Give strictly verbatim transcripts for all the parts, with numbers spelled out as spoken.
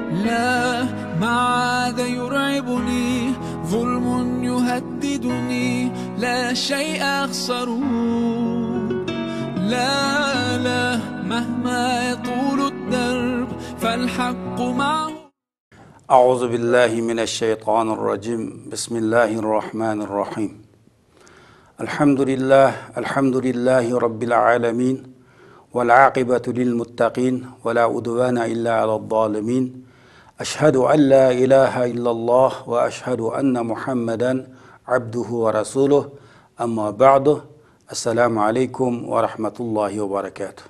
لا، ما عاد يرعبني ظلم يهددني، لا شيء أخسره. لا، لا، مهما يطول الدرب فالحق معه. أعوذ بالله من الشيطان الرجيم. بسم الله الرحمن الرحيم. الحمد لله، الحمد لله رب العالمين، والعاقبة للمتقين، ولا عدوان إلا على الظالمين. أشهد أن لا إله إلا الله، وأشهد أن محمدا عبده ورسوله. أما بعد. السلام عليكم ورحمة الله وبركاته.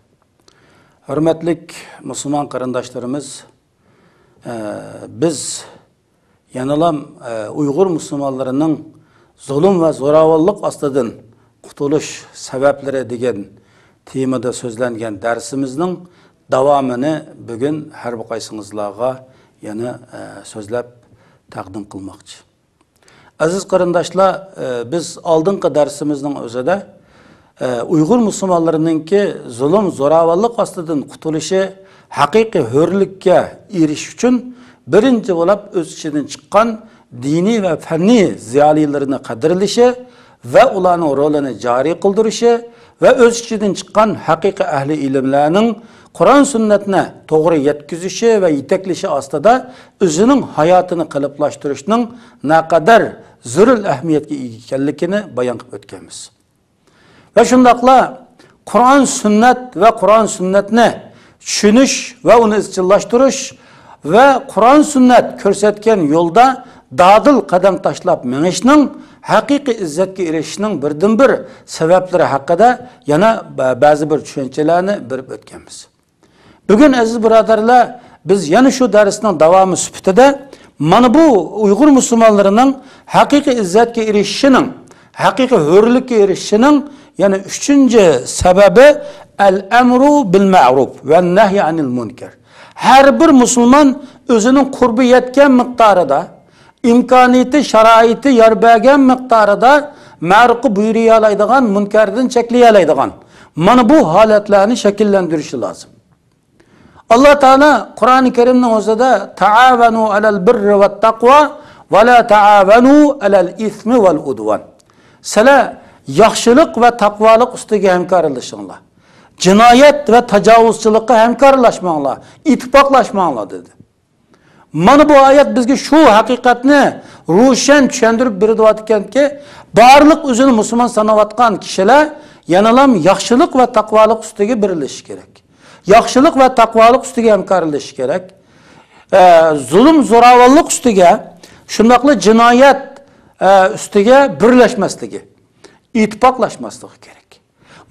ھۆرمەتلىك مۇسۇلمان قېرىنداشلىرىمىز، ئە، بىز يەنىلا، ئە، ئۇيغۇر مۇسۇلمانلىرىنىڭ زۇلۇم ۋە زوراۋانلىق ئاستىدىن قۇتۇلۇش سەۋەبلىرى دېگەن تېمىدا سۆزلەنگەن دەرسىمىزنىڭ داۋامىنى بۈگۈن ھەر بىر قايسىڭىزلارغا يەنە، ئە، سۆزلەپ تەقدىم قىلماقچى. ئەزىز قېرىنداشلار، ئە، بىز ئالدىنقى دەرسىمىزنىڭ ئۆزىدە، ئە، ئۇيغۇر مۇسۇلمانلىرىنىڭكى زۇلۇم، زوراۋانلىق ئاستىدىن قۇتۇلۇشى، ھەقىقىي ھۆرلۈككە ئېرىشىش ئۈچۈن بىرىنچى بولۇپ ئۆز ئىچىدىن چىققان دىنىي ۋە پەننىي زىيالىيلىرىنى قەدىرلىشى ۋە ئۇلارنىڭ رولىنى جارى قىلدۇرۇشى ۋە ئۆز ئىچىدىن چىققان ھەقىقىي ئەھلى ئىلىملەرنىڭ قۇرئان سۈننەتنى توغرا يەتكۈزۈشى ۋە يېتەكلىشى ئاستىدا ئۆزىنىڭ ھاياتىنى قېلىپلاشتۇرۇشنىڭ نەقەدەر زۆرۈر ئەھمىيەتكە ئىگە ئىكەنلىكىنى بايان قىلىپ ئۆتكەنمىز. ۋە شۇنداقلا قۇرئان سۈننەت ۋە قۇرئان سۈننەتنى چۈشىنىش ۋە ئۇنى ئىزچىللاشتۇرۇش ۋە قۇرئان سۈننەت كۆرسەتكەن يولدا دادىل قەدەم تاشلاپ مېڭىشنىڭ ھەقىقىي ئىززەتكە ئېرىشىشنىڭ بىردىنبىر سەۋەبلىرى ھەققىدە يەنە بە-، بەزى بىر چۈشەنچىلەرنى بېرىپ ئۆتكەنمىز. بۈگۈن، ئەزىز بۇرادەرلەر، بىز يەنە شۇ دەرسنىڭ داۋامى سۈپىتىدە مانا بۇ ئۇيغۇر مۇسۇلمانلىرىنىڭ ھەقىقىي ئىززەتكە ئېرىشىشىنىڭ، ھەقىقىي ھۆرلۈككە ئېرىشىشىنىڭ يەنە ئۈچىنچى سەۋەبى، ئەل ئەمرۇ بىل مەرۇف ۋە نەھي ئەنىل مۇنكەر. ھەر بىر مۇسۇلمان ئۆزىنىڭ قۇربى يەتكەن مىقدارىدا، ئىمكانىيىتى، شارائىتى يار بەرگەن مىقدارىدا مەرۇپقا بۇيرۇيالايدىغان، مۇنكەردىن چەكلىيەلەيدىغان مانا بۇ ھالەتلەرنى شەكىللەندۈرۈشى لازىم. ئاللا تائالا قۇرئانى كەرىمنىڭ ئۆزىدە، تائاۋەنۇ ئەلەل بىررى ۋەت تەقۋا ۋە لا تائاۋەنۇ ئەلەل ئىسمى ۋەل ئۇدۋان. سىلەر ياخشىلىق ۋە تەقۋالىق ئۈستىگە ھەمكارلىشىڭلار. جىنايەت ۋە تاجاۋۇزچىلىققا ھەمكارلاشماڭلار، ئىتتىپاقلاشماڭلار، دېدى. مانا بۇ ئايەت بىزگە شۇ ھەقىقەتنى روشەن چۈشەندۈرۈپ بېرىۋاتىدىكەنكى، بارلىق ئۆزىنى مۇسۇلمان ساناۋاتقان كىشىلەر يەنىلام ياخشىلىق ۋە تەقۋالىق ئۈستىگە بىرلىشىشى كېرەك. ياخشىلىق ۋە تەقۋالىق ئۈستىگە ھەمكارلىشىشى كېرەك. ئە، زۇلۇم، زوراۋانلىق ئۈستىگە، شۇنداقلا جىنايەت، ئە، ئۈستىگە بىرلەشمەسلىكى، ئىتتىپاقلاشماسلىقى كېرەك.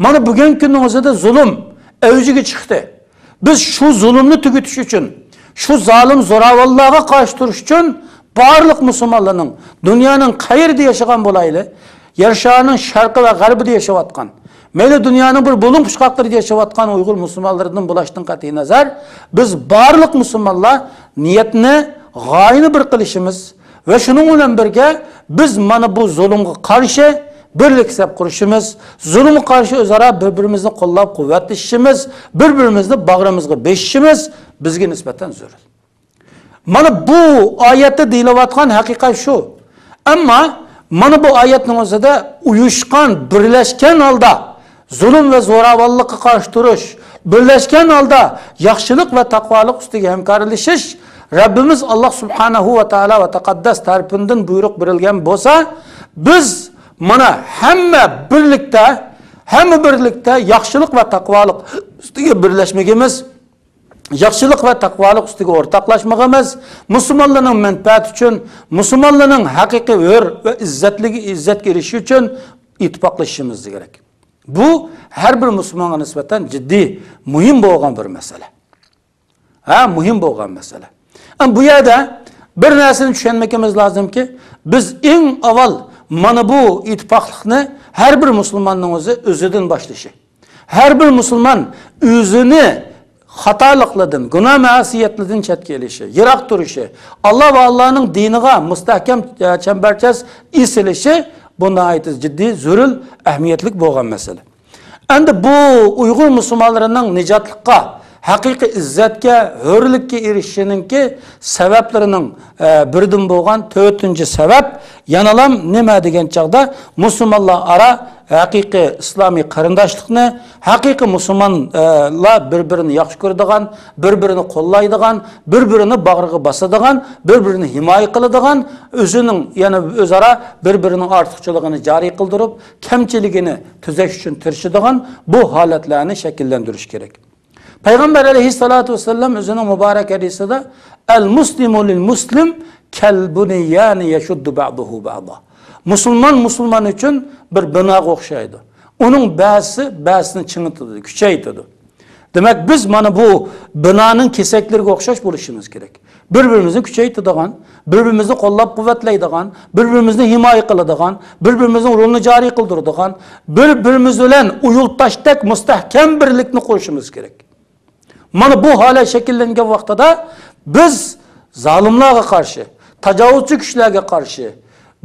مانا بۈگۈنكى كۈننىڭ ئۆزىدە زۇلۇم ئەۋجىگە چىقتى. بىز شۇ زۇلۇمنى تۈگىتىش ئۈچۈن، شۇ زالىم زوراۋانلارغا قارشى تۇرۇش ئۈچۈن بارلىق مۇسۇلمانلارنىڭ، دۇنيانىڭ قەيەردە ياشىغان بولايلى، يەر شارىنىڭ شەرقى ۋە غەربىدە ياشاۋاتقان، مەيلى دۇنيانىڭ بىر بۇلۇڭ پۇچقاقلىرىدا ياشاۋاتقان ئۇيغۇر مۇسۇلمانلىرىدىن بولۇشتىن قەتئىينەزەر، بىز بارلىق مۇسۇلمانلار نىيەتنى، غايىنى بىر قىلىشىمىز، ۋە شۇنىڭ بىلەن بىرگە، بىز مانا بۇ زۇلۇمغا قارشى بىرلىك سەپ قۇرۇشىمىز، زۇلۇمغا قارشى ئۆزئارا بىر-بىرىمىزنى قوللاپ-قۇۋۋەتلىشىشىمىز، بىر-بىرىمىزنى باغرىمىزغا بېسىشىمىز بىزگە نىسبەتەن زۆرۈر. مانا بۇ ئايەتتە دېيىلىۋاتقان ھەقىقەت شۇ. ئەمما مانا بۇ ئايەتنىڭ ئۆزىدە ئۇيۇشقان، بىرلەشكەن ھالدا زۇلۇم ۋە زوراۋانلىققا قارشى تۇرۇش، بىرلەشكەن ھالدا ياخشىلىق ۋە تەقۋالىق ئۈستىگە ھەمكارلىشىش رەببىمىز ئاللا سۇبھانەھۇ ۋە تائالا ۋە تەقەددەس تەرىپىدىن بۇيرۇق بېرىلگەن بولسا، بىز مانا ھەممە بىرلىكتە، ھەممە بىرلىكتە ياخشىلىق ۋە تەقۋالىق ئۈستىگە بىرلەشمىگىمىز، ياخشىلىق ۋە تەقۋالىق ئۈستىگە ئورتاقلاشمىغىمىز، مۇسۇلمانلارنىڭ مەنپەئەتى ئۈچۈن، مۇسۇلمانلارنىڭ ھەقىقىي ھۆر ۋە ئىززەتلىكى، ئىززەتكە ئېرىشىش ئۈچۈن ئىتتىپاقلىشىشىمىز كېرەك. بۇ ھەر بىر مۇسۇلمانغا نىسبەتەن جىددىي، مۇھىم بولغان بىر مەسىلە. ھە، مۇھىم بولغان مەسىلە. ئەم، بۇ يەردە بىر نەرسىنى چۈشەنمىكىمىز لازىمكى، بىز ئەڭ ئاۋۋال مانا بۇ ئىتتىپاقلىقنى ھەر بىر مۇسۇلماننىڭ ئۆزى، ئۆزىدىن باشلىشى. ھەر بىر مۇسۇلمان ئۆزىنى خاتالىقلاردىن، گۇناھ مەسىيەتلەردىن چەتكە ئېلىشى، يىراق تۇرۇشى، ئاللا ۋە ئاللانىڭ دىنىغا مۇستەھكەم، ئە، چەمبەرچاس ئېسىلىشى، بۇ ناھايىتى جىددىي، زۆرۈر ئەھمىيەتلىك بولغان مەسىلە. ئەمدى بۇ ئۇيغۇر مۇسۇلمانلىرىنىڭ نىجاتلىققا، ھەقىقىي ئىززەتكە، ھۆرلۈككە ئېرىشىشىنىڭكى سەۋەبلىرىنىڭ، ئە، بىرىدىن بولغان تۆتىنچى سەۋەب يەنىلام نېمە دېگەن چاغدا، مۇسۇلمانلار ئارا ھەقىقىي ئىسلامىي قېرىنداشلىقنى، ھەقىقىي مۇسۇلمانلار بىر-بىرىنى ياخشى كۆرىدىغان، بىر-بىرىنى قوللايدىغان، بىر-بىرىنى باغرىغا باسىدىغان، بىر-بىرىنى ھىمايە قىلىدىغان، ئۆزىنىڭ، يەنى ئۆزئارا بىر-بىرىنىڭ ئارتۇقچىلىقىنى جارى قىلدۇرۇپ، كەمچىلىكىنى تۈزەش ئۈچۈن تىرىشىدىغان بۇ ھالەتلەرنى شەكىللەندۈرۈش كېرەك. پەيغەمبەر ئەلەيھىسسالاتۇ ۋەسسالام ئۆزىنىڭ مۇبارەك ھەدىسىدە، «ئەل مۇسلىمۇ لىل مۇسلىم كەل بۇنيانى يەشۇددۇ بەئزۇھۇ بەئزا.» مۇسۇلمان مۇسۇلمان ئۈچۈن بىر بىناغا ئوخشايدۇ. ئۇنىڭ بەزىسى بەزىسىنى چىڭىتىدۇ، كۈچەيتىدۇ. دېمەك، بىز مانا بۇ بىنانىڭ كېسەكلىرىگە ئوخشاش بولۇشىمىز كېرەك. بىر-بىرىمىزنى كۈچەيتىدىغان، بىر-بىرىمىزنى قوللاپ-قۇۋۋەتلەيدىغان، بىر-بىرىمىزنى ھىمايە قىلىدىغان، بىر-بىرىمىزنىڭ رولىنى جارى قىلدۇرىدىغان، بىر-بىرىمىز بىلەن ئۇيۇلتاشتەك مۇستەھكەم بىرلىكنى قۇرۇشىمىز كېرەك. مانا بۇ ھالەت شەكىللەنگەن ۋاقتىدا بىز زالىملارغا قارشى، تاجاۋۇزچى كۈچلەرگە قارشى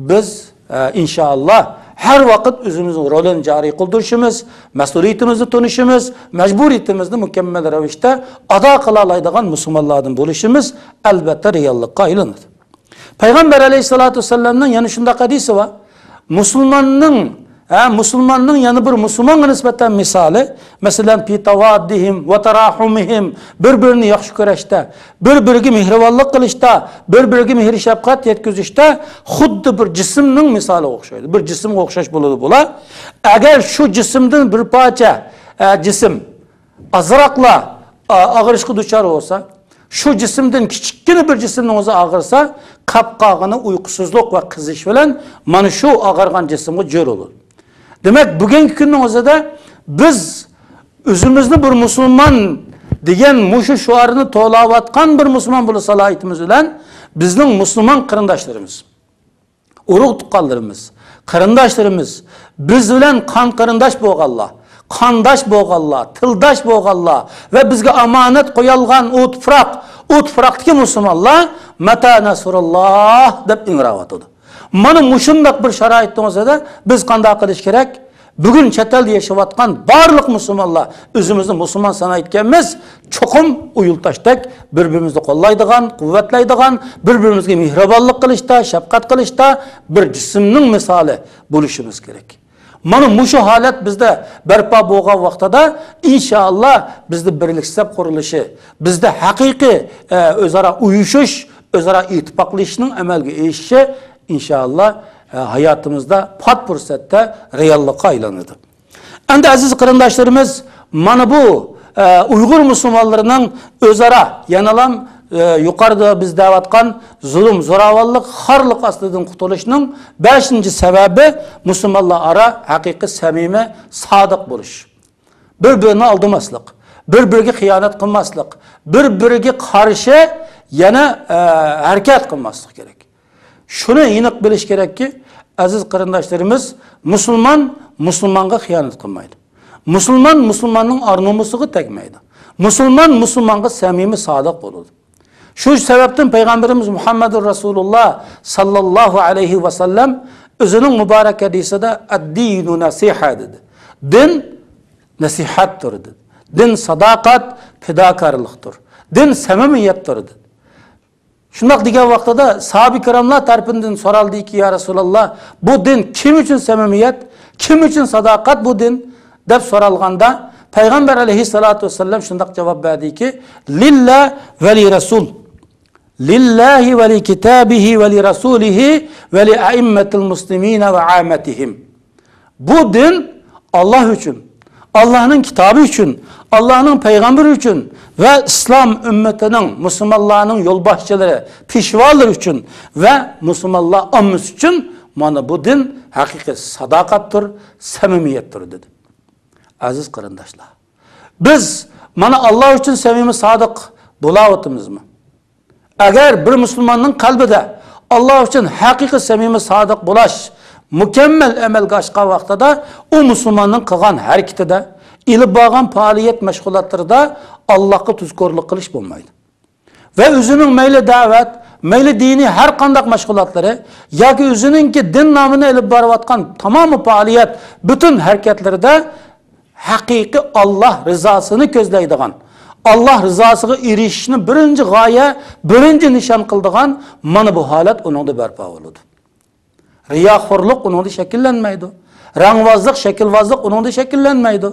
بىز، ئە، ئىنشائاللا، ھەر ۋاقىت ئۆزىمىزنىڭ رولىنى جارى قىلدۇرۇشىمىز، مەسئۇلىيىتىمىزنى تونۇشىمىز، مەجبۇرىيىتىمىزنى مۇكەممەل رەۋىشتە ئادا قىلالايدىغان مۇسۇلمانلاردىن بولۇشىمىز، ئەلبەتتە، رېئاللىققا ئايلىنىدۇ. پەيغەمبەر ئەلەيھىسسالاتۇ ۋەسسالامنىڭ يەنە شۇنداق ھەدىسى بار. مۇسۇلماننىڭ، ھە، مۇسۇلماننىڭ يەنە بىر مۇسۇلمانغا نىسبەتەن مىسالى، مەسىلەن، في توادهم وتراحمهم، بىر-بىرىنى ياخشى كۆرۈشتە، بىر-بىرىگە مېھرىبانلىق قىلىشتا، بىر-بىرىگە مېھىر-شەپقەت يەتكۈزۈشتە خۇددى بىر جىسىمنىڭ مىسالىغا ئوخشايدۇ. بىر جىسىمغا ئوخشاش بولىدۇ بۇلار. ئەگەر شۇ جىسىمدىن بىر پارچە، ئە، جىسىم ئازراقلا، ئا، ئاغرىشقا دۇچار بولسا، شۇ جىسىمدىن كىچىككىنە بىر جىسىمنىڭ ئۆزى ئاغرىسا، قاپقاغىنى ئۇيقۇسىزلىق ۋە قىزىش بىلەن مانا شۇ ئاغرىغان جىسىمغا جور بولىدۇ. دېمەك، بۈگۈنكى كۈننىڭ ئۆزىدە بىز ئۆزىمىزنى بىر مۇسۇلمان دېگەن مۇشۇ شوئارنى توۋلاۋاتقان بىر مۇسۇلمان بولۇش سالاھىيىتىمىز بىلەن بىزنىڭ مۇسۇلمان قېرىنداشلىرىمىز، ئۇرۇق-تۇغقانلىرىمىز، قېرىنداشلىرىمىز، بىز بىلەن قان قېرىنداش بولغانلار، قانداش بولغانلار، تىلداش بولغانلار ۋە بىزگە ئامانەت قويالغان ئۇ تۇپراق، ئۇ تۇپراقتىكى مۇسۇلمانلار، «مەتە نەسرۇللاھ» دەپ ئىڭراۋاتىدۇ. مانا مۇشۇنداق بىر شارائىتنىڭ ئۆزىدە بىز قانداق قىلىش كېرەك؟ بۈگۈن چەت ئەلدە ياشاۋاتقان بارلىق مۇسۇلمانلار، ئۆزىمىزنى مۇسۇلمان سانايدىكەنمىز، چوقۇم ئۇيۇلتاشتەك بىر-بىرىمىزنى قوللايدىغان، قۇۋۋەتلەيدىغان، بىر-بىرىمىزگە مېھرىبانلىق قىلىشتا، شەپقەت قىلىشتا بىر جىسىمنىڭ مىسالى بولۇشىمىز كېرەك. مانا مۇشۇ ھالەت بىزدە بەرپا بولغان ۋاقتىدا، ئىنشائاللا، بىزدە بىرلىك سەپ قۇرۇلۇشى، بىزدە ھەقىقىي، ئە، ئۆزئارا ئۇيۇشۇش، ئۆزئارا ئىتتىپاقلىشىشنىڭ ئەمەلگە ئېشىشى، ئىنشائاللا، ئە، ھاياتىمىزدا پات پۇرسەتتە رېئاللىققا ئايلىنىدۇ. ئەمدى ئەزىز قېرىنداشلىرىمىز، مانا بۇ، ئە، ئۇيغۇر مۇسۇلمانلىرىنىڭ ئۆزئارا يەنىلا، ئە، يۇقىرىدا بىز دەۋاتقان زۇلۇم، زوراۋانلىق، خارلىق ئاستىدىن قۇتۇلۇشنىڭ بەشىنچى سەۋەبى مۇسۇلمانلار ئارا ھەقىقىي سەمىمىي، سادىق بولۇش. بىر-بىرىنى ئالدىماسلىق، بىر-بىرىگە خىيانەت قىلماسلىق، بىر-بىرىگە قارشى يەنە، ئە، ھەرىكەت قىلماسلىق كېرەك. شۇنى ئېنىق بىلىش كېرەككى، ئەزىز قېرىنداشلىرىمىز، مۇسۇلمان مۇسۇلمانغا خىيانەت قىلمايدۇ. مۇسۇلمان مۇسۇلماننىڭ ئار-نومۇسىغا تەگمەيدۇ. مۇسۇلمان مۇسۇلمانغا سەمىمىي، سادىق بولىدۇ. شۇ سەۋەبتىن پەيغەمبىرىمىز مۇھەممەدۇر رەسۇلۇللا ساللاللاھۇ ئەلەيھى ۋەسەللەم ئۆزىنىڭ مۇبارەك ھەدىسىدە، «ئەددىنۇ نەسىھە» دېدى. دىن نەسىھەتتۇر دېدى. دىن ساداقەت، پىداكارلىقتۇر. دىن سەمىمىيەتتۇر دېدى. شۇنداق دېگەن ۋاقتىدا ساھابە كىراملار تەرىپىدىن سورالدىكى، «يا رەسۇلاللا، بۇ دىن كىم ئۈچۈن سەمىمىيەت، كىم ئۈچۈن ساداقەت بۇ دىن؟» دەپ سورالغاندا، پەيغەمبەر ئەلەيھىسسالاتۇ ۋەسسالام شۇنداق جاۋاب بەردىكى، «لىللا ۋە لىرەسۇل. لىللاھى ۋە لىكىتابىھى ۋە لىرەسۇلىھى ۋە لىئەئىممەتىل مۇسلىمىنە ۋە ئامەتىھىم.» بۇ دىن ئاللا ئۈچۈن، ئاللانىڭ كىتابى ئۈچۈن، ئاللانىڭ پەيغەمبىرى ئۈچۈن ۋە ئىسلام ئۈممىتىنىڭ، مۇسۇلمانلارنىڭ يولباشچىلىرى، پېشۋالىرى ئۈچۈن ۋە مۇسۇلمانلار ئاممىسى ئۈچۈن مانا بۇ دىن ھەقىقىي ساداقەتتۇر، سەمىمىيەتتۇر، دېدى. ئەزىز قېرىنداشلار، بىز مانا ئاللا ئۈچۈن سەمىمىي، سادىق بولاۋاتىمىزمۇ؟ ئەگەر بىر مۇسۇلماننىڭ قەلبىدە ئاللا ئۈچۈن ھەقىقىي سەمىمىي، سادىق بولاش مۇكەممەل ئەمەلگە ئاشقان ۋاقتىدا، ئۇ مۇسۇلماننىڭ قىلغان ھەرىكىتىدە، ئېلىپ بارغان پائالىيەت مەشغۇلاتلىرىدا ئاللاغا تۇزكورلۇق قىلىش بولمايدۇ. ۋە ئۆزىنىڭ مەيلى دەۋەت، مەيلى دىنىي ھەر قانداق مەشغۇلاتلىرى ياكى ئۆزىنىڭكى دىن نامىنى ئېلىپ بارىۋاتقان تامامى پائالىيەت، پۈتۈن ھەرىكەتلىرىدە ھەقىقىي ئاللا رىزاسىنى كۆزلەيدىغان، ئاللاھ رىزاسىغا ئېرىشىشنى بىرىنچى غايە، بىرىنچى نىشان قىلىدىغان مانا بۇ ھالەت ئۇنىڭدا بەرپا بولىدۇ. رىياخورلۇق ئۇنىڭدا شەكىللەنمەيدۇ. رەڭۋازلىق، شەكىلۋازلىق ئۇنىڭدا شەكىللەنمەيدۇ.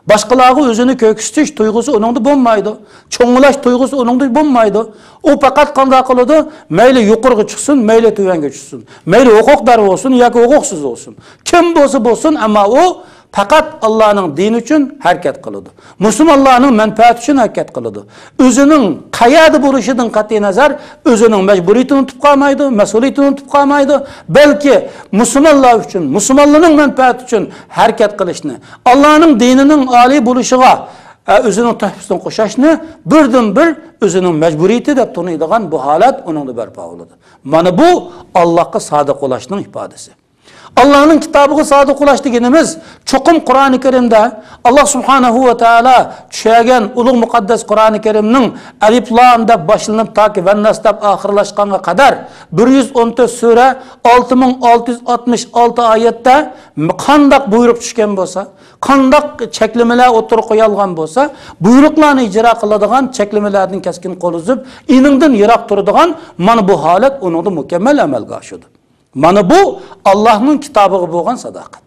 باشقىلارغا ئۆزىنى كۆرسىتىش تۇيغۇسى ئۇنىڭدا بولمايدۇ. چوڭلاش تۇيغۇسى ئۇنىڭدا بولمايدۇ. ئۇ پەقەت قانداق قىلىدۇ؟ مەيلى يۇقىرىغا چىقسۇن، مەيلى تۆۋەنگە چۈشسۇن، مەيلى ھوقۇقدار بولسۇن ياكى ھوقۇقسىز بولسۇن، كىم بولسا بولسۇن، ئەمما ئۇ پەقەت ئاللانىڭ دىنى ئۈچۈن ھەرىكەت قىلىدۇ. مۇسۇلمانلارنىڭ مەنپەئەتى ئۈچۈن ھەرىكەت قىلىدۇ. ئۆزىنىڭ قەيەردە بولۇشىدىن قەتئىينەزەر، ئۆزىنىڭ مەجبۇرىيىتىنى ئۇنتۇپ قالمايدۇ، مەسئۇلىيىتىنى ئۇنتۇپ قالمايدۇ. بەلكى مۇسۇلمانلار ئۈچۈن، مۇسۇلمانلارنىڭ مەنپەئەتى ئۈچۈن ھەرىكەت قىلىشنى، ئاللانىڭ دىنىنىڭ ئالىي بولۇشىغا، ئە، ئۆزىنىڭ تۆھپىسىنى قوشاشنى بىردىنبىر ئۆزىنىڭ مەجبۇرىيىتى دەپ تونۇيدىغان بۇ ھالەت ئۇنىڭدا بەرپا بولىدۇ. مانا بۇ ئاللاھقا سادىق بولۇشنىڭ ئىپادىسى. ئاللاھنىڭ كىتابىغا سادىق بولۇش دېگىنىمىز، چوقۇم قۇرئانى كەرىمدە ئاللاھ سۇبھانەھۇ ۋە تائالا چۈشۈرگەن ئۇلۇغ مۇقەددەس قۇرئانى كەرىمنىڭ ئەلىف لام دەپ باشلىنىپ تاكى ۋەنناس دەپ ئاخىرلاشقانغا قەدەر بىر يۈز ئون تۆت سۈرە، ئالتە مىڭ ئالتە يۈز ئاتمىش ئالتە ئايەتتە قانداق بۇيرۇق چۈشكەن بولسا، قانداق چەكلىمىلەر ئوتتۇرىغا قويۇلغان بولسا، بۇيرۇقلارنى ئىجرا قىلىدىغان، چەكلىمىلەردىن كەسكىن قول ئۈزۈپ، ئېنىڭدىن يىراق تۇرىدىغان مانا بۇ ھالەت ئۇنىڭدا مۇكەممەل ئەمەلگە ئاشىدۇ. مانا بۇ ئاللاھنىڭ كىتابىغا بولغان ساداقەت.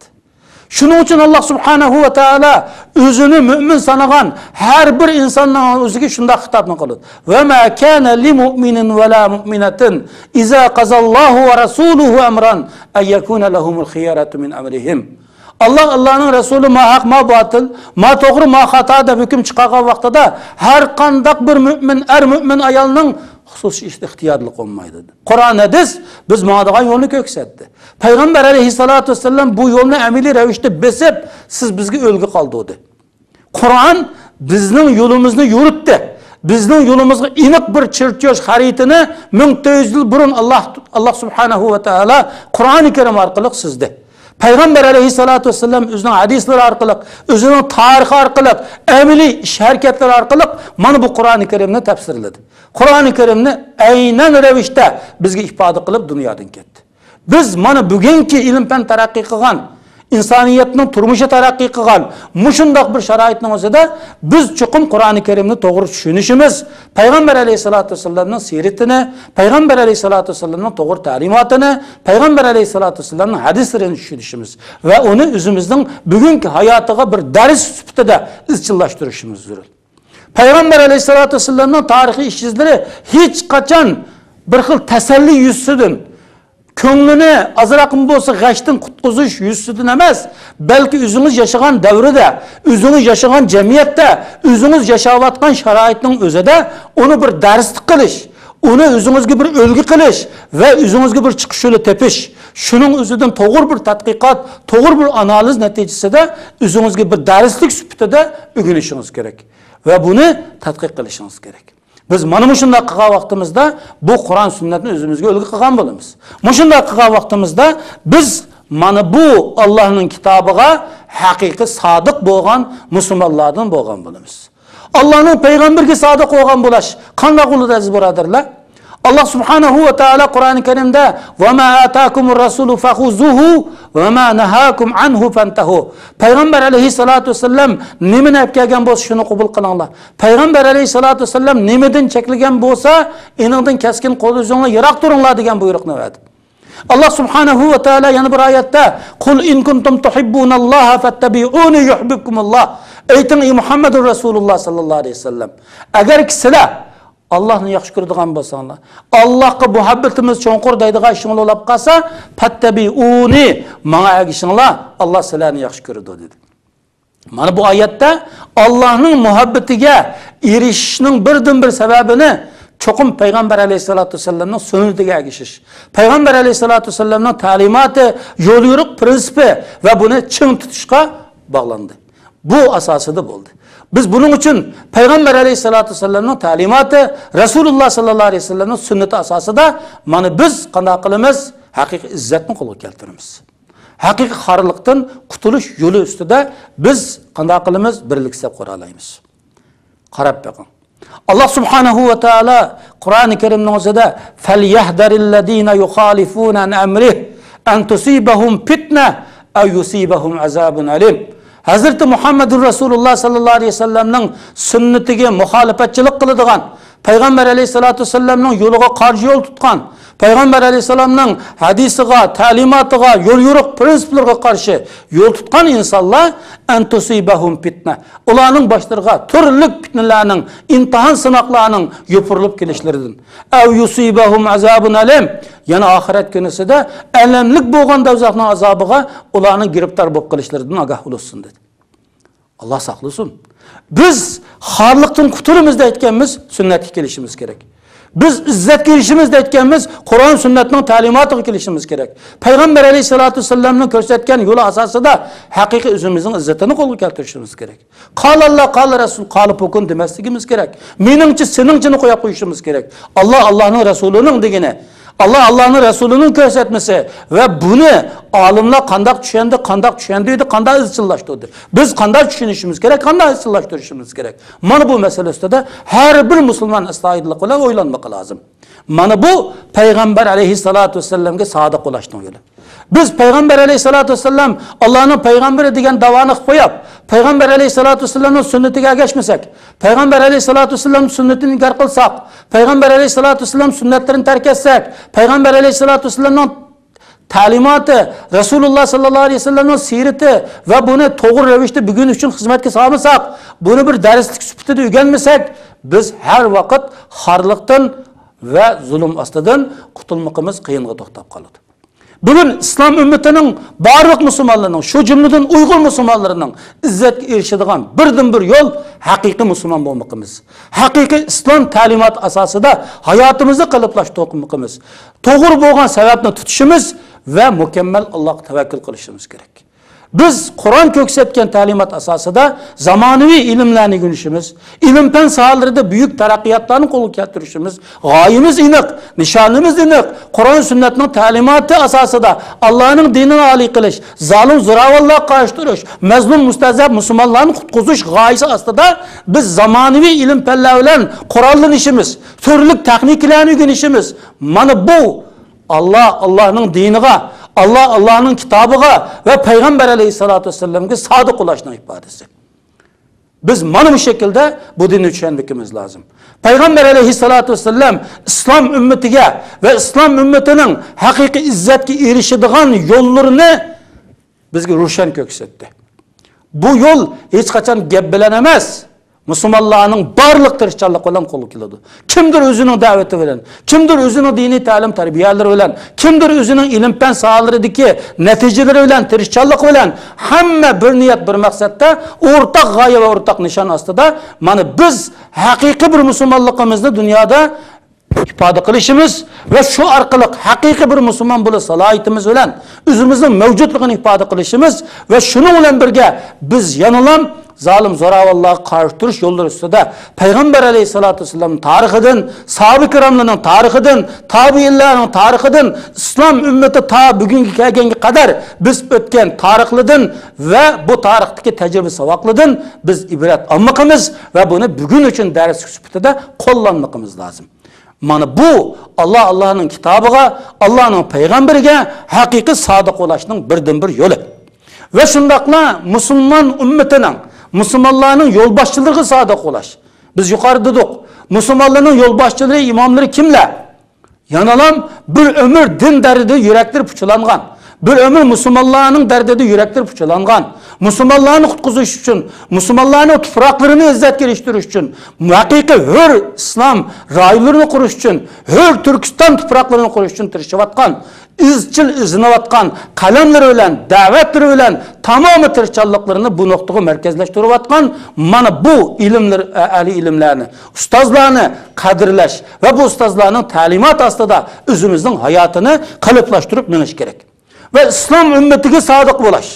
شۇنىڭ ئۈچۈن ئاللاھ سۇبھانەھۇ ۋە تائالا ئۆزىنى مۆمىن سانىغان ھەر بىر ئىنساننىڭ ئۆزىگە شۇنداق خىتابنى قىلىدۇ. وما كان لمؤمن ولا مؤمنة إذا قضى الله ورسوله أمرا أن يكون لهم الخيرة من أمرهم. ئاللاھ، ئاللاھنىڭ رەسۇلى ما ھەق، ما باتىل، ما توغرا، ما خاتا دەپ ھۆكۈم چىقارغان ۋاقتىدا ھەر قانداق بىر مۆمىن ئەر، مۆمىن ئايالنىڭ خۇسۇسىي ئىختىيارلىقى بولمايدۇ. قۇرئان، ھەدىس بىز ماڭىدىغان يولنى كۆرسەتتى. پەيغەمبەر ئەلەيھىسسالاتۇ ۋەسسالام بۇ يولنى ئەمەلىي رەۋىشتە بېسىپ، سىز بىزگە ئۈلگە قالدۇردى. قۇرئان بىزنىڭ يولىمىزنى يورۇتتى. بىزنىڭ يولىمىزغا ئېنىق بىر چېرتيوژ، خەرىتىنى مىڭ تۆت يۈز يىل بۇرۇن ئاللاھ، ئاللاھ سۇبھانەھۇ ۋە تائالا قۇرئانى كەرىم ئارقىلىق سىزدى. پەيغەمبەر ئەلەيھىسسالاتۇ ۋەسسالام ئۆزىنىڭ ھەدىسلىرى ئارقىلىق، ئۆزىنىڭ تارىخى ئارقىلىق، ئەمەلىي ئىش ھەرىكەتلىرى ئارقىلىق مانا بۇ قۇرئانى كەرىمنى تەپسىرلىدى. قۇرئانى كەرىمنى ئەينەن رەۋىشتە بىزگە ئىپادە قىلىپ دۇنيادىن كەتتى. بىز مانا بۈگۈنكى ئىلىم-پەن تەرەققىي قىلغان، ئىنسانىيەتنىڭ تۇرمۇشى تەرەققىي قىلغان مۇشۇنداق بىر شارائىتنىڭ ئۆزىدە بىز چوقۇم قۇرئانى كەرىمنى توغرا چۈشىنىشىمىز، پەيغەمبەر ئەلەيھىسسالاتۇ ۋەسسالامنىڭ سىيرىتىنى، پەيغەمبەر ئەلەيھىسسالاتۇ ۋەسسالامنىڭ توغرا تەلىماتىنى، پەيغەمبەر ئەلەيھىسسالاتۇ ۋەسسالامنىڭ ھەدىسلىرىنى چۈشىنىشىمىز ۋە ئۇنى ئۆزىمىزنىڭ بۈگۈنكى ھاياتىغا بىر دەرس سۈپىتىدە ئىزچىللاشتۇرۇشىمىز زۆرۈر. پەيغەمبەر ئەلەيھىسسالاتۇ ۋەسسالامنىڭ تارىخىي ئىش-ئىزلىرى ھېچقاچان بىر خىل تەسەللى يۈزىسىدىن، كۆڭلىنى ئازراقمۇ بولسا غەشتىن قۇتقۇزۇش يۈزىسىدىن ئەمەس، بەلكى ئۆزىڭىز ياشىغان دەۋردە، ئۆزىڭىز ياشىغان جەمئىيەتتە، ئۆزىڭىز ياشاۋاتقان شارائىتنىڭ ئۆزىدە ئۇنى بىر دەرسلىك قىلىش، ئۇنى ئۆزىڭىزگە بىر ئۈلگە قىلىش ۋە ئۆزىڭىزگە بىر چىقىش يولى تېپىش، شۇنىڭ ئۆزىدىن توغرا بىر تەتقىقات، توغرا بىر ئانالىز نەتىجىسىدە ئۆزىڭىزگە بىر دەرسلىك سۈپىتىدە ئۆگىنىشىڭىز كېرەك ۋە بۇنى تەتقىق قىلىشىڭىز كېرەك. بىز مانا مۇشۇنداق قىلغان ۋاقتىمىزدا بۇ قۇرئان سۈننەتنى ئۆزىمىزگە ئۈلگە قىلغان بولىمىز. مۇشۇنداق قىلغان ۋاقتىمىزدا بىز مانا بۇ ئاللاھنىڭ كىتابىغا ھەقىقىي سادىق بولغان مۇسۇلمانلاردىن بولغان بولىمىز. ئاللاھنىڭ پەيغەمبىرىگە سادىق بولغان بولۇش قانداق بولىدۇ، ئەزىز بۇرادەرلەر؟ ئاللاھ سۇبھانەھۇ ۋە تائالا قۇرئانى كەرىمدە، وما آتاكم الرسول فخذوه وما نهاكم عنه فانتهوا. پەيغەمبەر ئەلەيھىسسالاتۇ ۋەسسالام نېمىنى ئەپ كەلگەن بولسا، شۇنى قوبۇل قىلىڭلار. پەيغەمبەر ئەلەيھىسسالاتۇ ۋەسسالام نېمىدىن چەكلىگەن بولسا، ئېنىڭدىن كەسكىن قول ئۈزۈڭلار، يىراق تۇرۇڭلار دېگەن بۇيرۇقنى بەردى. ئاللاھ سۇبھانەھۇ ۋە تائالا يەنە بىر ئايەتتە، قل إن كنتم تحبون الله فاتبعوني يحببكم الله. ئېيتىڭ، ئەي مۇھەممەدۇر رەسۇلۇللاھ ساللاللاھۇ ئەلەيھى ۋەسەللەم، ئەگەركى سىلەر ئاللاھنى ياخشى كۆرىدىغان بولساڭلار، ئاللاھقا مۇھەببىتىمىز چوڭقۇر دەيدىغان ئىشىڭلار بولاپ قالسا، فاتبعوني، ماڭا ئەگىشىڭلار، ئاللاھ سىلەرنى ياخشى كۆرىدۇ، دېدى. مانا بۇ ئايەتتە ئاللاھنىڭ مۇھەببىتىگە ئېرىشىشنىڭ بىردىنبىر سەۋەبىنى چوقۇم پەيغەمبەر ئەلەيھىسسالاتۇ ۋەسسالامنىڭ سۈننىتىگە ئەگىشىش، پەيغەمبەر ئەلەيھىسسالاتۇ ۋەسسالامنىڭ تەلىماتى، يوليورۇق، پرىنسىپى ۋە بۇنى چىڭ تۇتۇشقا باغلاندى. بۇ ئاساسىدا بولدى. بىز بۇنىڭ ئۈچۈن پەيغەمبەر ئەلەيھىسسالاتۇ ۋەسسالامنىڭ تەلىماتى، رەسۇلۇللاھ ساللاللاھۇ ئەلەيھى ۋەسەللەمنىڭ سۈننىتى ئاساسىدا مانا بىز قانداق قىلىمىز؟ ھەقىقىي ئىززەتنى قولغا كەلتۈرىمىز. ھەقىقىي خارلىقتىن قۇتۇلۇش يولى ئۈستىدە بىز قانداق قىلىمىز؟ بىرلىكسەپ قۇرالايمىز. قاراپ بېقىڭ. ئاللاھ سۇبھانەھۇ ۋە تائالا قۇرئانى كەرىمنىڭ ئۆزىدە، فەليەھزەرىل لەزىنە يۇخالىفۇنە ئەن ئەمرىھ ئەن تۇسىبەھۇم فىتنە ئەۋ يۇسىبەھۇم ئەزابۇن ئەلىم. ھەزرىتى مۇھەممەدۇر رەسۇلۇللا ساللاللاھۇ ئەلەيھى ۋەسەللەمنىڭ سۈننىتىگە مۇخالىپەتچىلىك قىلىدىغان، پەيغەمبەر ئەلەيھىسسالاتۇ ۋەسسالامنىڭ يولىغا قارشى يول تۇتقان، پەيغەمبەر ئەلەيھىسسالامنىڭ ھەدىسىغا، تەلىماتىغا، يول يورۇق پىرىنسىپلىرىغا قارشى يول تۇتقان ئىنسانلار، ئەن تۇسىبەھۇم پىتنە، ئۇلارنىڭ باشلىرىغا تۈرلۈك پىتنىلەرنىڭ، ئىمتىھان سىناقلارنىڭ يوپۇرۇلۇپ كېلىشلىرىدىن، ئەۋ يۇسىبەھۇم ئازابۇن ئەلىم، يەنە ئاخىرەت كۈنىسىدە ئەلەملىك بولغان دوزاخنىڭ ئازابىغا ئۇلارنىڭ گىرىپتار بولۇپ قېلىشلىرىدىن ئاگاھ بولۇشسۇن، دېدى. ئاللا ساقلىسۇن. بىز خارلىقتىن قۇتۇلىمىز دەيدىكەنمىز، سۈننەتكە كېلىشىمىز كېرەك. بىز ئىززەتكە ئېرىشىمىز دەيدىكەنمىز، قۇرئان سۈننەتنىڭ تەلىماتىغا كېلىشىمىز كېرەك. پەيغەمبەر ئەلەيھىسسالاتۇ ۋەسسالامنىڭ كۆرسەتكەن يولى ئاساسىدا ھەقىقىي ئۆزىمىزنىڭ ئىززىتىنى قولغا كەلتۈرۈشىمىز كېرەك. قال ئاللا، قال رەسۇل، قال پۇكۇن دېمەسلىكىمىز كېرەك. مېنىڭچە، سېنىڭچىنى قويۇپ قويۇشىمىز كېرەك. ئاللا، ئاللانىڭ رەسۇلىنىڭ دېگىنى، ئاللا، ئاللانىڭ رەسۇلىنىڭ كۆرسەتمىسى ۋە بۇنى ئالىملار قانداق چۈشەندى، قانداق چۈشەندۈردى، قانداق ئىزچىللاشتۇردى؟ بىز قانداق چۈشىنىشىمىز كېرەك، قانداق ئىزچىللاشتۇرۇشىمىز كېرەك؟ مانا بۇ مەسىلە ئۈستىدە ھەر بىر مۇسۇلمان ئەستايىدىللىق بىلەن ئويلانمىقى لازىم. مانا بۇ پەيغەمبەر ئەلەيھىسسالاتۇ ۋەسسالامغا سادىق بولۇشنىڭ يولى. بىز پەيغەمبەر ئەلەيھىسسالاتۇ ۋەسسالام ئاللانىڭ پەيغەمبىرى دېگەن داۋانى قىلىپ قويۇپ، پەيغەمبەر ئەلەيھىسسالاتۇ ۋەسسالامنىڭ سۈننىتىگە ئەگەشمىسەك، پەيغەمبەر ئەلەيھىسسالاتۇ ۋەسسالام سۈننىتىنى ئىنكار قىلساق، پەيغەمبەر ئەلەيھىسسالاتۇ ۋەسسالام سۈننەتلىرىنى تەرك ئەتسەك، پەيغەمبەر ئەلەيھىسسالاتۇ ۋەسسالامنىڭ تەلىماتى، رەسۇلۇللا ساللاللاھۇ ئەلەيھى ۋەسەللەمنىڭ سىيرىتى ۋە بۇنى توغرا رەۋىشتە بۈگۈن ئۈچۈن خىزمەتكە سالمىساق، بۇنى بىر دەرسلىك سۈپىتىدە ئۆگەنمىسەك، بىز ھەر ۋاقىت خارلىقتىن ۋە زۇلۇم ئاستىدىن قۇتۇلمىقىمىز قىيىنغا توختاپ قالىدۇ. بۈگۈن ئىسلام ئۈممىتىنىڭ، بارلىق مۇسۇلمانلارنىڭ، شۇ جۈملىدىن ئۇيغۇر مۇسۇلمانلىرىنىڭ ئىززەتكە ئېرىشىدىغان بىردىنبىر يول ھەقىقىي مۇسۇلمان بولمىقىمىز. ھەقىقىي ئىسلام تەلىماتى ئاساسىدا ھاياتىمىزنى قېلىپلاشتۇرمىقىمىز. توغرا بولغان سەۋەبنى تۇتۇشىمىز ۋە مۇكەممەل ئاللاغا تەۋەككۈل قىلىشىمىز كېرەك. بىز قۇرئان كۆرسەتكەن تەلىمات ئاساسىدا زامانىۋى ئىلىملەرنى ئۆگىنىشىمىز، ئىلىم-پەن ساھەلىرىدە بۈيۈك تەرەققىياتلارنى قولغا كەلتۈرۈشىمىز، غايىمىز ئېنىق، نىشانىمىز ئېنىق، قۇرئان سۈننەتنىڭ تەلىماتى ئاساسىدا ئاللانىڭ دىنىنى ئالىي قىلىش، زالىم زوراۋانلارغا قارشى تۇرۇش، مەزلۇم مۇستەزەپ مۇسۇلمانلارنى قۇتقۇزۇش غايىسى ئاستىدا بىز زامانىۋى ئىلىم-پەنلەر بىلەن قوراللىنىشىمىز، تۈرلۈك تېخنىكىلەرنى ئۆگىنىشىمىز، مانا بۇ ئاللا، ئاللانىڭ دىنىغا، ئاللا، ئاللانىڭ كىتابىغا ۋە پەيغەمبەر ئەلەيھىسسالاتۇ ۋەسسالامغا سادىق بولۇشنىڭ ئىپادىسى. بىز مانا بۇ شەكىلدە بۇ دىننى چۈشەنمىكىمىز لازىم. پەيغەمبەر ئەلەيھىسسالاتۇ ۋەسسالام ئىسلام ئۈممىتىگە ۋە ئىسلام ئۈممىتىنىڭ ھەقىقىي ئىززەتكە ئېرىشىدىغان يوللىرىنى بىزگە روشەن كۆرسەتتى. بۇ يول ھېچقاچان گەپ بىلەن ئەمەس، مۇسۇلمانلارنىڭ بارلىق تىرىشچانلىقى بىلەن قولغا كېلىدۇ. كىمدۇر ئۆزىنىڭ دەۋىتى بىلەن، كىمدۇر ئۆزىنىڭ دىنىي تەلىم-تەربىيەلىرى بىلەن، كىمدۇر ئۆزىنىڭ ئىلىم-پەن ساھەلىرىدىكى نەتىجىلىرى بىلەن، تىرىشچانلىقى بىلەن، ھەممە بىر نىيەت، بىر مەقسەتتە، ئورتاق غايە ۋە ئورتاق نىشان ئاستىدا، مانا، بىز ھەقىقىي بىر مۇسۇلمانلىقىمىزنى دۇنيادا ئىپادە قىلىشىمىز ۋە شۇ ئارقىلىق ھەقىقىي بىر مۇسۇلمان بولۇش سالاھىيىتىمىز بىلەن ئۆزىمىزنىڭ مەۋجۇتلۇقىنى ئىپادە قىلىشىمىز ۋە شۇنىڭ بىلەن بىرگە بىز يەنىلا زالىم زوراۋانلارغا قارشى تۇرۇش يوللىرى ئۈستىدە پەيغەمبەر ئەلەيھىسسالاتۇ ۋەسسالامنىڭ تارىخىدىن، ساھابە كىراملارنىڭ تارىخىدىن، تابىئىنلارنىڭ تارىخىدىن، ئىسلام ئۈممىتى تا بۈگۈنگە كەلگەنگە قەدەر بىز ئۆتكەن تارىخلىدىن ۋە بۇ تارىختىكى تەجرىبە ساۋاقلىدىن بىز ئىبرەت ئالمىقىمىز ۋە بۇنى بۈگۈن ئۈچۈن دەرسلىك سۈپىتىدە قوللانمىقىمىز لازىم. مانا بۇ ئاللا، ئاللانىڭ كىتابىغا، ئاللانىڭ پەيغەمبىرىگە ھەقىقىي سادىق بولۇشنىڭ بىردىنبىر يولى. ۋە شۇنداقلا مۇسۇلمان ئۈممىتىنىڭ، مۇسۇلمانلارنىڭ يولباشچىلىرىغا سادىق بولۇش. بىز يۇقىرىدا دېدۇق، مۇسۇلمانلارنىڭ يولباشچىلىرى، ئىماملىرى كىملەر؟ يەنىلا بىر ئۆمۈر دىن دەردىدە يۈرەكلىرى پۇچىلانغان، بىر ئۆمۈر مۇسۇلمانلارنىڭ دەردىدە يۈرەكلىرى پۇچىلانغان، مۇسۇلمانلارنى قۇتقۇزۇش ئۈچۈن، مۇسۇلمانلارنىڭ تۇپراقلىرىنى ئىززەتكە ئېرىشتۈرۈش ئۈچۈن، ھەقىقىي ھۆر ئىسلام رايونلىرىنى قۇرۇش ئۈچۈن، ھۆر تۈركىستان تۇپراقلىرىنى قۇرۇش ئۈچۈن تىرىشىۋاتقان، ئىزچىل ئىزدىنىۋاتقان، قەلەملىرى بىلەن، دەۋەتلىرى بىلەن تامامى تىرىشچانلىقلىرىنى بۇ نۇقتىغا مەركەزلەشتۈرۈۋاتقان مانا بۇ ئىلىملەر، ئەلى ئىلىملەرنى، ئۇستازلارنى قەدىرلەش ۋە بۇ ئۇستازلارنىڭ تەلىماتى ئاستىدا ئۆزىمىزنىڭ ھاياتىنى قېلىپلاشتۇرۇپ مېڭىش كېرەك. ۋە ئىسلام ئۈممىتىگە سادىق بولاش.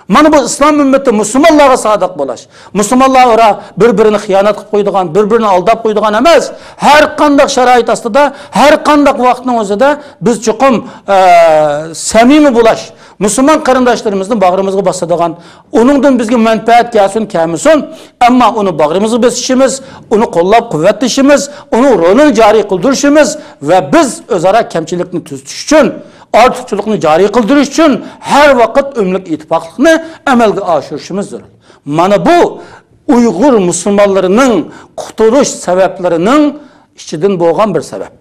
مانا بۇ ئىسلام ئۈممىتى مۇسۇلمانلارغا سادىق بولاش. مۇسۇلمانلار ئارا بىر-بىرىنى خىيانەت قىلىپ قويىدىغان، بىر-بىرىنى ئالداپ قويىدىغان ئەمەس. ھەر قانداق شارائىت ئاستىدا، ھەر قانداق ۋاقىتنىڭ ئۆزىدە بىز چوقۇم، ئە، سەمىمىي بولاش، مۇسۇلمان قېرىنداشلىرىمىزنى باغرىمىزغا باسىدىغان، ئۇنىڭدىن بىزگە مەنپەئەت كەلسۇن، كەلمىسۇن، ئەمما ئۇنى باغرىمىزغا بېسىشىمىز، ئۇنى قوللاپ-قۇۋۋەتلىشىمىز، ئۇنىڭ رولىنى جارى قىلدۇرۇشىمىز ۋە بىز ئۆزئارا كەمچىلىكنى تۈزىتىش ئۈچۈن، ئارتۇقچىلىقنى جارى قىلدۇرۇش ئۈچۈن ھەر ۋاقىت ئۆملۈك ئىتتىپاقلىقنى ئەمەلگە ئاشۇرۇشىمىز زۆرۈر. مانا بۇ ئۇيغۇر مۇسۇلمانلىرىنىڭ قۇتۇلۇش سەۋەبلىرىنىڭ ئىچىدىن بولغان بىر سەۋەب.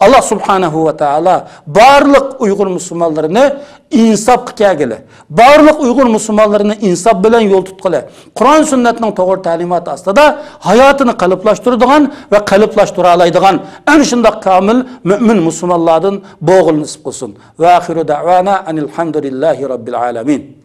ئاللا سۇبھانەھۇ ۋە تائالا بارلىق ئۇيغۇر مۇسۇلمانلىرىنى ئىنساپقا كەلگىلى، بارلىق ئۇيغۇر مۇسۇلمانلىرىنى ئىنساپ بىلەن يول تۇتقىلى، قۇرئان سۈننەتنىڭ توغرا تەلىماتى ئاستىدا ھاياتىنى قېلىپلاشتۇرىدىغان ۋە قېلىپلاشتۇرالايدىغان ئەنە شۇنداق كامىل مۆمىن مۇسۇلمانلاردىن بولغىلى نېسىپ قىلسۇن. ۋە ئاخىرۇ دەئۋانا ئەنىل ھەمدۇلىللاھى رەببىل ئالەمىن.